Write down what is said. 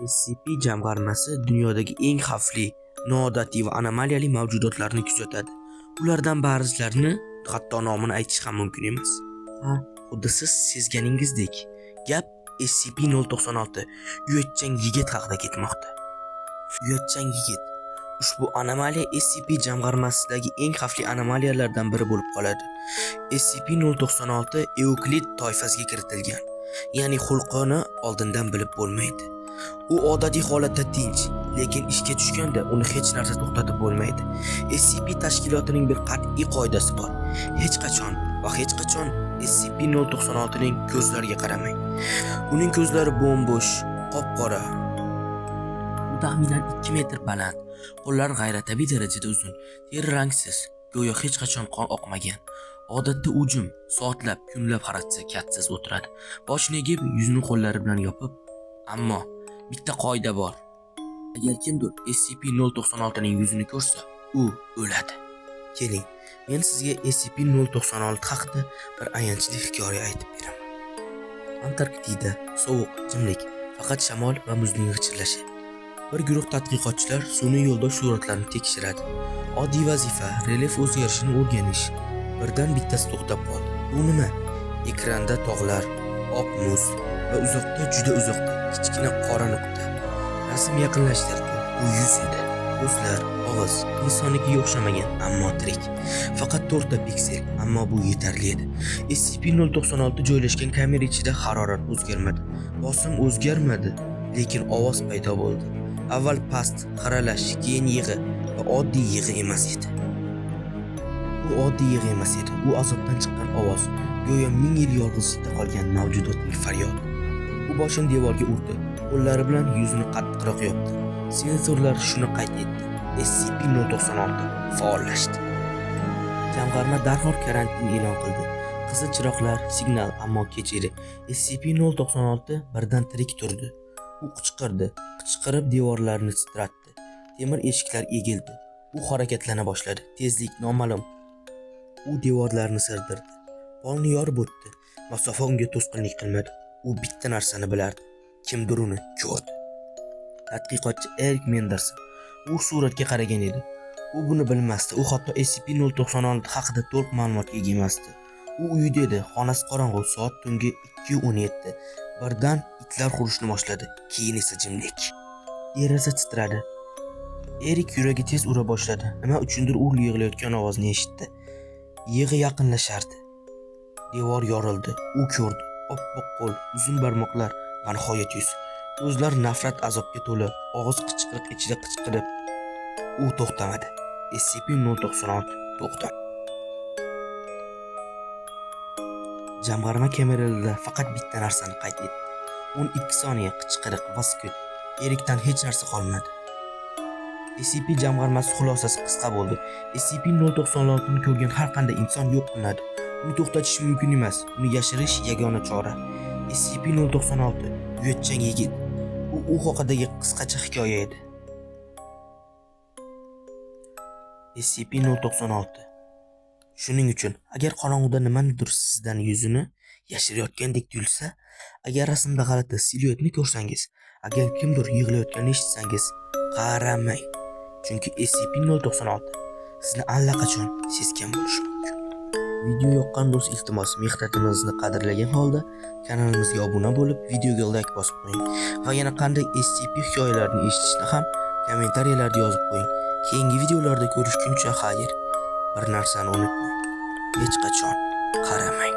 SCP jamg'armasi dunyodagi eng xavfli, noodatiy va anomaliyali mavjudotlarni kuzatadi. Ulardan ba'zilarini hatto nomini aytish ham mumkin emas. Ha, xuddi siz sezganingizdek, gap SCP-096 uyatchan yigit haqida ketmoqda. Uyatchan yigit. Ushbu anomaliya SCP jamg'armasidagi eng xavfli anomaliyalardan biri bo'lib qoladi. SCP-096 Euklid toifasiga kiritilgan, ya'ni xulqini oldindan bilib bo'lmaydi. U odatiy holatda tinch, lekin ishga tushganda uni hech narsa to'xtatib bo'lmaydi. SCP tashkilotining bir qat'iy qoidasi bor. Hech qachon va hech qachon SCP-096 ning ko'zlariga qaramang. Uning ko'zlari bo'm-bo'sh, qop-qora. U taxminan 2 metr baland, qo'llari g'ayritabiiy darajada uzun, teri rangsiz, go'yo hech qachon qon oqmagan. Odatda u jim, soatlab, kunlab harakatsiz o'tiradi. Boshini egib, yuzini qo'llari bilan yopib, ammo bitta qoida bor. Agar kimdir SCP-096 ning yuzini ko'rsa, u o'ladi. Keling, men sizga SCP-096 haqida bir ayanchli hikoya aytib beraman. Antarktida, sovuq, jimlik, faqat shamol va muzning g'ichirlashi. Bir guruh tadqiqotchilar sun'iy yo'ldosh suratlarini tekshiradi. Oddiy vazifa relyef o'zgarishini o'rganish. Birdan bittasi to'xtab qoldi. Bu nima? Ekranda tog'lar, oq muz va uzoqda, juda uzoqda kichkina qora nuqta. Rasm yaqinlashtirdi. Bu yuz edi. Ko'zlar, og'iz insonnikiga o'xshamagan, ammo tirik. Faqat 4 ta piksel, ammo bu yetarli edi. SCP-096 joylashgan kamera ichida harorat o'zgarmadi. Bosim o'zgarmadi, lekin ovoz paydo bo'ldi. Avval past, xiralash, keyin yig'i va oddiy yig'i emas edi. Bu oddiy yig'i emas edi. U azobdan chiqqan ovoz, go'yo ming yil yolg'izlikda qolgan mavjudotning faryodi. U boshini devorga urdi, qo'llari bilan yuzini qattiqroq yopdi. Sensorlar shuni qayd etdi. SCP-096 faollashdi. Jamg'arma darhol karantin e'lon qildi. Qizil chiroqlar, signal, ammo kech edi. SCP-096 birdan tirik turdi. U qichqirdi, qichqirib devorlarni titratdi. Temir eshiklar egildi. U harakatlana boshladi. Tezlik noma'lum. U devorlarni sirdirdi. Polni yorib o'tdi. Masofa unga to'sqinlik qilmadi. U bitta narsani bilardi. Kimdir uni ko'rdi. Tadqiqotchi Erik Menderson. U suratga qaragan edi. U buni bilmasdi. U hatto SCP-096 haqida to'liq ma'lumotga ega emasdi. U uyida edi. Xonasi qorong'u. Soat tungi 2:17. Birdan itlar hurishni boshladi. Keyin esa jimlik. Deraza titradi. Erik yuragi tez ura boshladi. Nima uchundir u yig'layotgan ovozni eshitdi. Yig'i yaqinlashardi. Devor yorildi. U ko'rdi. Oppoq qo'l, uzun barmoqlar va nihoyat yuz. Ko'zlar nafrat azobga to'la, og'iz qichqiriq ichida qichqirib. U to'xtamadi. SCP-096 to'xtamadi. Jamg'arma kameralarida faqat bitta narsani qayd etdi. 12 soniya qichqiriq va sukut. Erikdan hech narsa qolmadi. SCP jamg'armasi xulosasi qisqa bo'ldi. SCP-096 ni ko'rgan har qanday inson yo'q qilinadi. Uni to'xtatish mumkin emas, uni yashirish yagona chora. SCP-096 uyatchan yigit. Bu u haqidagi qisqacha hikoya edi. SCP-096. Shuning uchun, agar qorong'uda nimanidir sizdan yuzini yashirayotgandek tuyulsa, agar rasmda g'alati siluetni ko'rsangiz, agar kimdir yig'layotganini eshitsangiz, qaramang. Chunki SCP-096 sizni allaqachon sezgan bo'lishi mumkin. Video yoqqan bo'lsa, iltimos, mehnatimizni qadrlagan holda kanalimizga obuna bo'lib, videoga like bosib qo'ying va yana qanday SCP hikoyalarini eshitishni ham kommentariyalarda yozib qo'ying. Keyingi videolarda ko'rishguncha xayr. Bir narsani unutmang. Hech qachon qaramang.